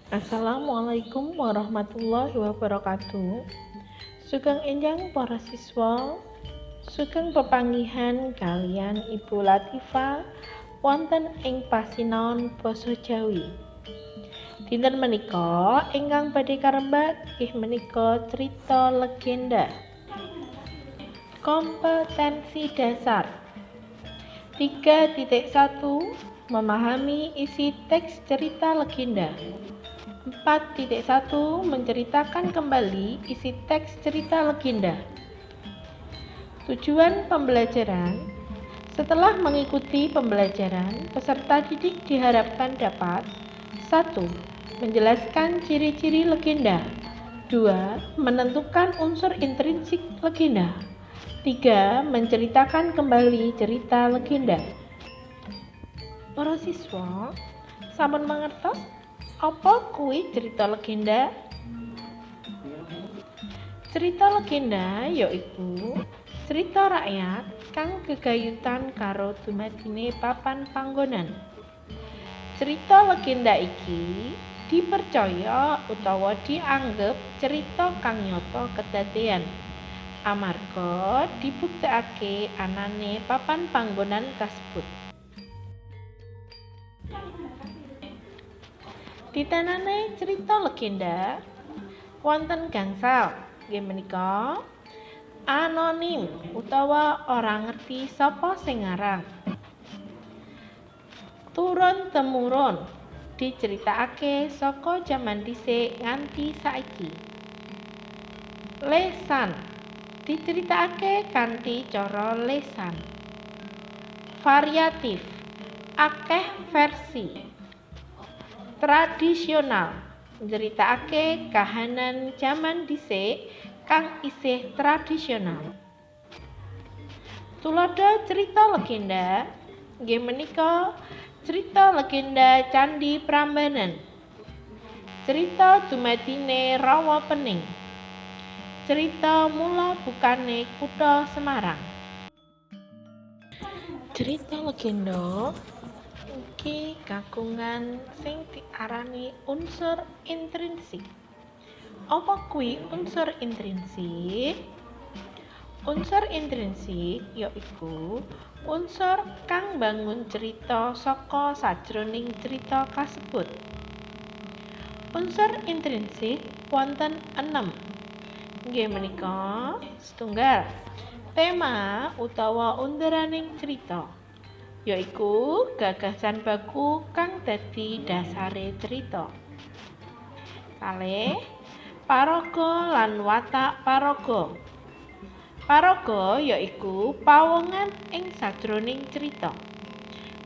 Assalamualaikum warahmatullahi wabarakatuh. Sugeng enjang para siswa, sugeng pepanggihan kalian Ibu Latifa wonten ing pasinaon basa Jawi. Dinten menika ingkang badhe karembak inggih menika cerita legenda. Kompetensi dasar 3.1 Memahami isi teks cerita legenda. 4.1 Menceritakan kembali isi teks cerita legenda. Tujuan pembelajaran. Setelah mengikuti pembelajaran, peserta didik diharapkan dapat 1. Menjelaskan ciri-ciri legenda. 2. Menentukan unsur intrinsik legenda. 3. Menceritakan kembali cerita legenda. Para siswa, sampun mangertos apa kuwi cerita legenda? Cerita legenda yaiku cerita rakyat kang gegayutan karo dumadine papan panggonan. Cerita legenda iki dipercaya utawa dianggep cerita kang nyata kedadean amarga dibuktekake anane papan panggonan kasebut. Ditenane cerita legenda wonten gangsal nggih menika anonim utawa ora ngerti sapa sing ngarang, turun temurun diceritakake saka jaman dhisik nganti saiki, lesan diceritakake kanthi cara lesan, variatif akeh versi, tradisional nyeritakake kahanan jaman dhisik kang isih tradisional. Tuladha cerita legenda nggih menika cerita legenda Candi Prambanan, cerita dumadine Rawa Pening, cerita mula bukane kutha Semarang. Cerita legenda iki kagungan sing diarani unsur intrinsik. Apa kuwi unsur intrinsik? Unsur intrinsik yaiku unsur kang mbangun cerita saka sajroning cerita kasebut. Unsur intrinsik wonten 6. Nggih menika setunggal, tema utawa underaning cerita, yaiku gagasan baku kang dadi dasare cerita. Kalih, paraga lan watak paraga. Paraga yaiku pawongan ing sajroning cerita.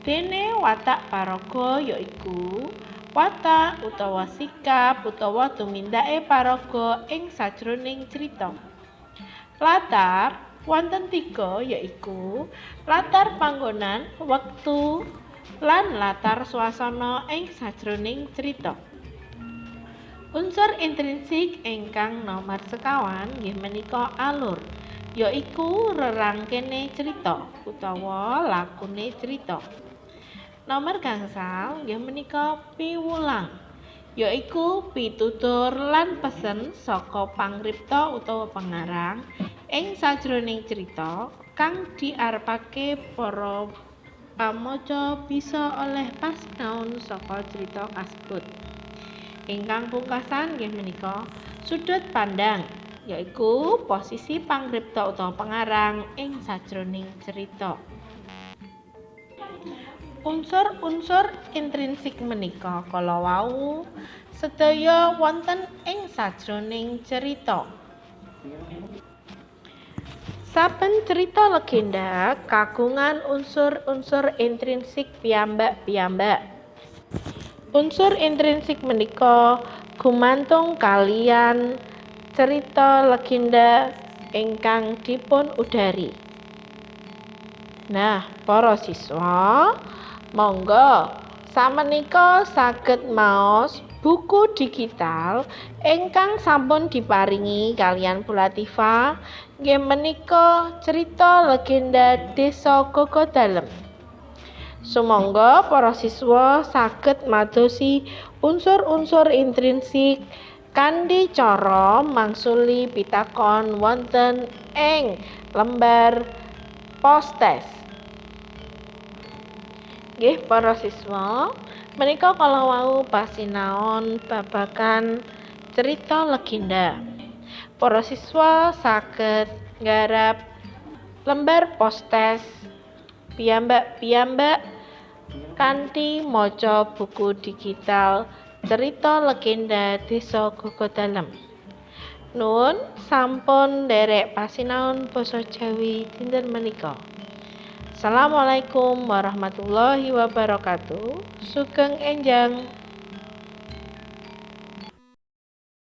Dene watak paraga yaiku watak utawa sikap utawa tumindake paraga ing sajroning cerita. Latar wonten 3 yaiku latar panggonan, wektu, lan latar swasana ing sajroning cerita. Unsur intrinsik ingkang nomor sekawan nggih menika alur, yaiku rerangkene cerita utawa lakune cerita. Nomor gangsal nggih menika piwulang, yaiku pitutur lan pesen saka pangripta utawa pengarang ing sajroning cerita kang diarepake para pamaca bisa oleh pasinaon saka cerita kasebut. Ingkang pungkasan nggih menika sudut pandang, yaiku posisi pangripta utawa pengarang ing sajroning cerita. Unsur-unsur intrinsik menika kala wau sedaya wonten ing sajroning cerita. Saben cerita legenda kagungan unsur-unsur intrinsik piyambak-piyambak. Unsur intrinsik menika gumantung kaliyan cerita legenda ingkang dipun udari. Nah, para siswa, monggo samenika saged maos buku digital ingkang sampun diparingi kaliyan Bu Latifa nggih menika cerita legenda Desa Gogodalem. Sumangga para siswa saged madosi unsur-unsur intrinsik kanthi cara mangsuli pitakon wonten ing lembar post-test. Nggih para siswa, menika kala wau pasinaon babagan cerita legenda. Para siswa saged nggarap lembar post-test piyambak-piyambak kanthi maca buku digital Cerita Legenda Desa Gogodalem. Nuwun sampun nderek pasinaon basa Jawi dinten menika. Assalamualaikum warahmatullahi wabarakatuh. Sugeng enjang.